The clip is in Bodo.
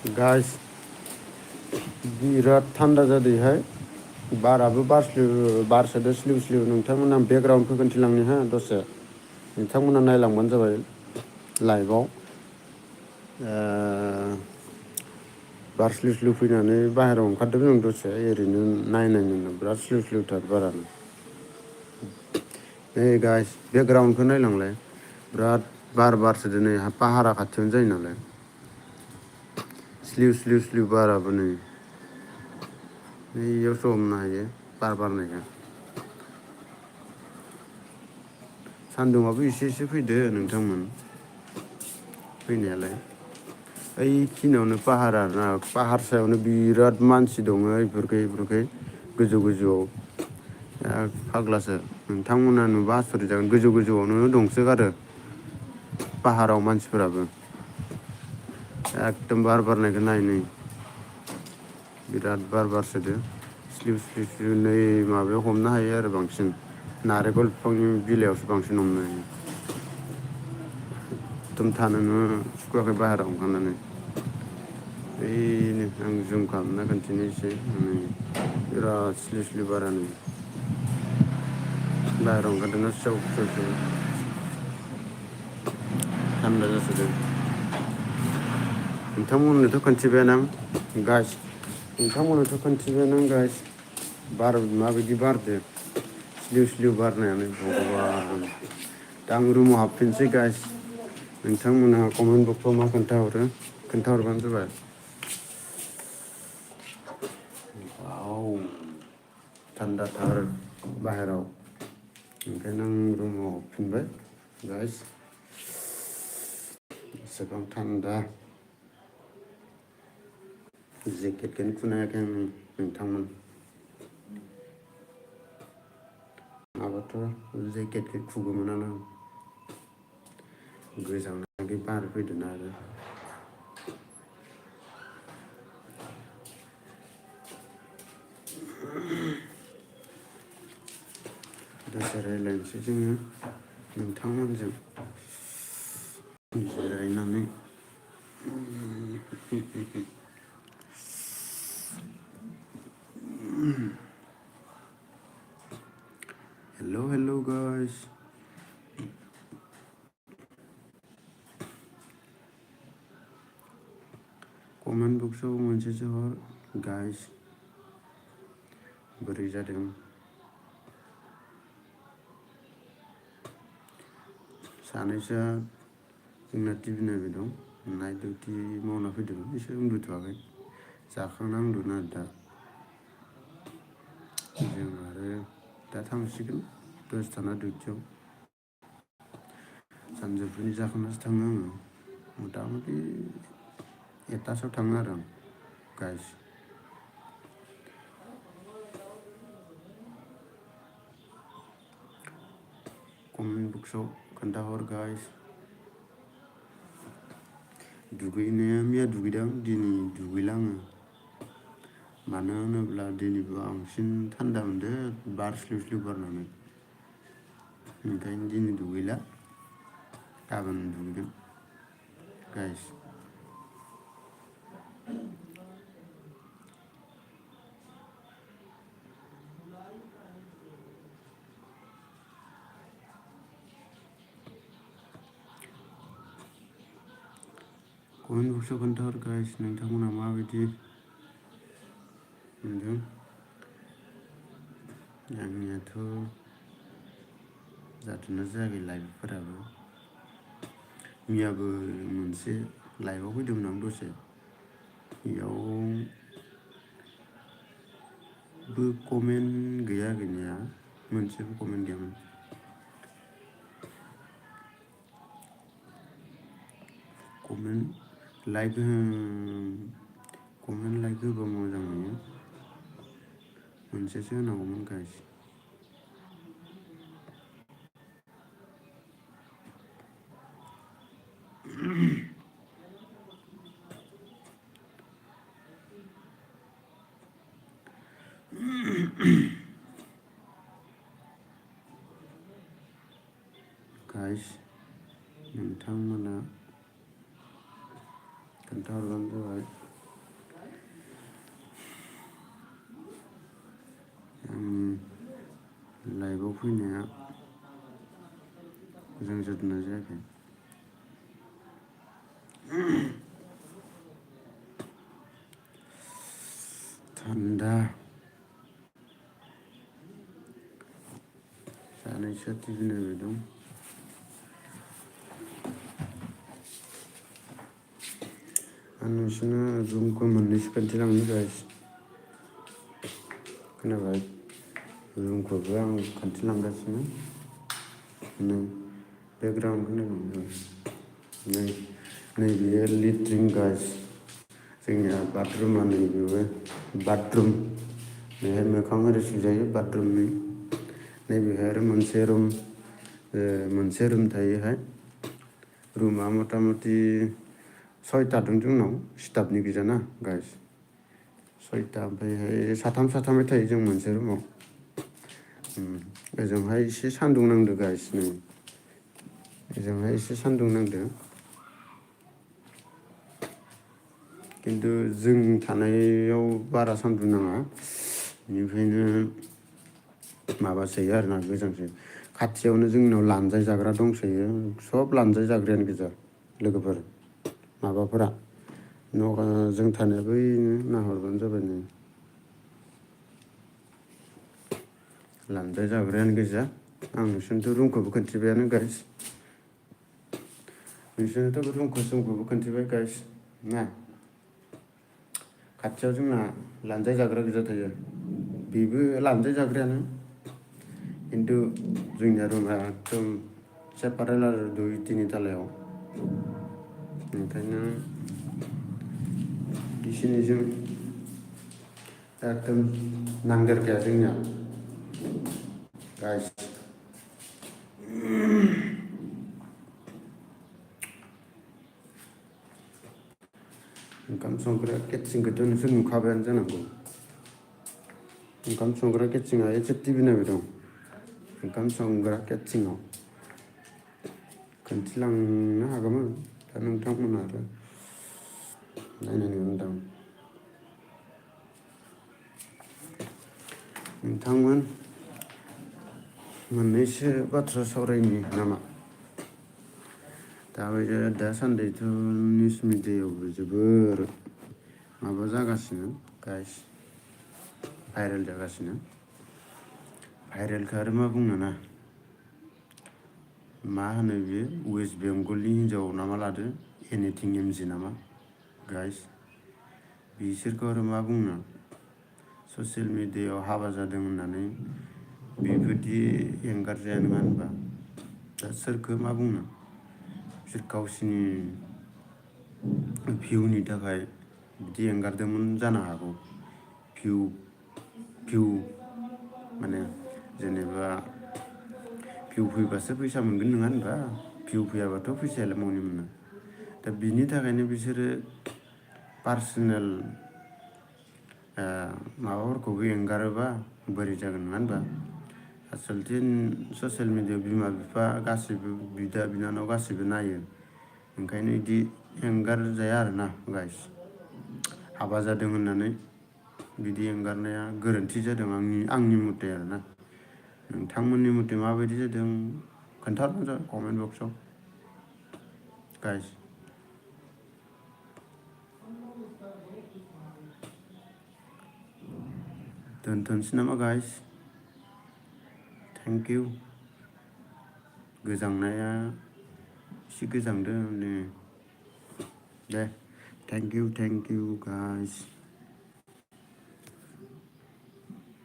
गाइस बिराद थान्दा जादोंहाय बाराबो बारसोदो स्लिउ स्लिउ नोंथांमोना बेकग्राउन्डखौ खोन्थिलांनो हो दसे नोंथांमोना नायलांबानो जाबाय लाइभआव बार स्लिउ स्लिउ फैनानै बाहेरायाव ओंखारदों जों दसे ओरैनो नायनायनो बिराद स्लिउ स्लिउथार बारानो नै गाइस बेकग्राउन्डखौ नायलांलाय बिराद बारसोदो नै पाहारा खाथियावनो जायो नालाय स्लिउ स्लिउ स्लिउ बाराबो नै बैयावसो हमनो हायो बार बारनायखौ सान्दुंआबो एसे एसे फैदो नोंथांमोन फैनायालाय ओइखिनियावनो पाहार सायावनो बिराद मानसि दङ इफोरखै गोजौ गोजौआव फाग्लासो नोंथांमोना नुबा आसरित जागोन गोजौ गोजौआवनो दंसोगारो पाहाराव मानसिफोराबो एकदम बार बारनायखौ नाय नै बिराद बार बारसोदो स्लिउ स्लिउ स्लिउ नै माबायाव हमनो हायो आरो बांसिन नारेंखल बिफांनि बिलाइयावसो बांसिन हमनो हायो एकदम थानोनो सुखुवाखै बाहेरायाव ओंखारनानै ओइनो आं जुम खालामना खोन्थिनोसै बिराद स्लिउ स्लिउ बारानो बाहेरायाव ओंखारदोंना स्राव स्राव स्राव थान्दा जासोदों नोंथांमोननोथ' खोन्थिबायानो आं गाइस नोंथांमोननोथ' खोन्थिबायानो आं गाइस बार माबायदि बारदो स्लिउ स्लिउ बारनायानो भगबान दा आं रुमाव हाबफिनसै गाइस नोंथांमोनहा कमेन्ट बक्सआव मा खोन्थाहरबानो जाबाय वाव थान्दाथार बाहेराव ओंखायनो आं रुमाव हाबफिनबाय गाइस एसेबां थान्दा जेकेटखौनो खुनो हायाखै आं नोंथांमोन नङाबाथ' जेकेटखौ खुगौमोन आं गोजांनायखाय बार फैदोंना आरो दसे रायज्लायनोसै जोङो नोंथांमोनजों जिरायनानै हेल' गाइस कमेन्ट बक्सआव मोनसेसो हर गाइस बोरै जादों सानैसोआ जोंना टिभि नायबाय दं नाइट डिउटि मावना फैदोंमोन बिसोर उन्दुथ'वाखै जाखांना उन्दुनो नागिरदों जों आरो दा थांसिगोन दसे थाना डिउटियाव सानजौफुनि जाखांनासो थाङो आङो मथा मथि 1टासोआव थाङो आरो आं गाइस कमेन्ट बक्सआव खोन्थाहर गाइस दुगैनाया मैया दुगैदों दिनै दुगैला आङो मानो होनोब्ला दिनैबो बांसिन थान्दा मोनदों बार स्लिउ स्लिउ बारनानै ओंखायनो दिनै दुगैला गाबोन दुगैगोन गाइस कमेन्ट बक्सआव खोन्थाहर गाइस नोंथांमोना माबायदि मोनदों आंनियाथ' जादोंना जायाखै लाइभफोराबो मैयाबो मोनसे लाइभआव फैदोंमोन आं दसे बेयावबो कमेन्ट गैया गैनाया मोनसेबो कमेन्ट गैयामोन कमेन्ट लाइक होबा मोजां नुयो मोनसेसो होनांगौमोन गाइस गाइस नोंथांमोना खोन्थाहरबानो जाबाय लाइभआव फैनाया मोजां जादोंना जायाखै। थान्दा सानैसोआ टिभि नायबाय दं। आं नोंसोरनो रुमखौ मोननैसो खोन्थिलांनो गाइस। खोनाबाय? रुमखौबो आं खोन्थिलांगासिनो। नै बेकग्राउन्ड खोनादों। नैबेयो लेट्रिन गाइस। जोंनिया बाथरुमा नैबेबो बाथरुम। बेहाय मोखां ओरै सुजायो बाथरुमनि। नैबेहाय आरो मोनसे रुम थायोहाय। रुमा मथा मथि 6टा दं जोंनाव स्टाफनि गोजाना गाइस। 6टा ओमफ्रायहाय साथामै थायो जों मोनसे रुमाव। ओजोंहाय एसे सान्दुं नांदो गाइस नै। ओजोंहाय एसे सान्दुं नांदो। खिन्थु जों थानायाव बारा सान्दुं नाङा। बेनिखायनो माबासोयो आरोना गोजांसो। खाथियावनो जोंनाव लानजाय जाग्रा दंसोयो। सब लानजाय जाग्रायानो गोजा लोगोफोर। माबाफोरा जों थानाया बैनो नाहरबानो जाबाय नै। लानजाय जाग्रायानो गोजा। आं नोंसोरनोथ' रुमखौबो खोन्थिबायानो गाइस। नोंसोरनोथ' रुमखौबो खोन्थिबाय गाइस ना। खाथियाव जोंना लानजाय जाग्रा गोजा थायो। बेबो लानजाय जाग्रायानो। खिन्थु जोंनिया रुमा एकदम सेपारेट आरो 2-3 थालायाव। ओंखायनो बिसिनिजों एकदम नांदेरखाया जोंनिया गाइस। ओंखाम संग्रा केटसिंखौथ' नोंसोर नुखाबायानो जानांगौ। ओंखाम संग्रा केटसिंआ एसे टिभि नायबाय दं। ओंखाम संग्रा केटसिंआव खोन्थिलांनो हागौमोन दा नोंथांमोना आरो नायनानै मोनदां। नोंथांमोन मोननैसो बाथ्रा सावरायनि नामा? दासान्दिथ' निउस मिडियायावबो जोबोर माबा जागासिनो गाइस। भाइरेल जागासिनो। भाइरेलखौ आरो मा बुंनो ना। मा होनो बियो वेस्ट बेंगलनि हिन्जाव नामा लादो एनिथिं एमजि नामा गाइस। बिसोरखौ आरो मा बुंनो। ससियेल मिडियायाव हाबा जादों होननानै बेबायदि एंगारजाया नङा होनबा। दा सोरखौ मा बुंनो। बिसोर गावसिनि भिउनि थाखाय बिदि एंगारदोंमोन जानो हागौ। भिउ माने जेनेबा भिउ फैबासो फैसा मोनगोन नङा होनबा। भिउ फैयाबाथ' फैसायालाय मनि मोनो। दा बिनि थाखायनो बिसोरो पार्सनेल माबाफोरखौबो एंगारोबा बोरै जागोन नङा होनबा। आसलथे ससियेल मिडियायाव बिमा बिफा गासैबो बिदा बिनानाव गासैबो नायो। ओंखायनो बिदि एंगारजाया आरोना गाइस। हाबा जादों होननानै बिदि एंगारनाया गोरोन्थि जादों आंनि मथे आरोना। नोंथांमोननि मथे माबायदि जादों खोन्थाहरबानो जाबाय कमेन्ट बक्सआव गाइस। दोनथ'नोसै नामा गाइस। Thank you. गोजांनाया एसे गोजांदों नै। दे थेंक इउ गाइस।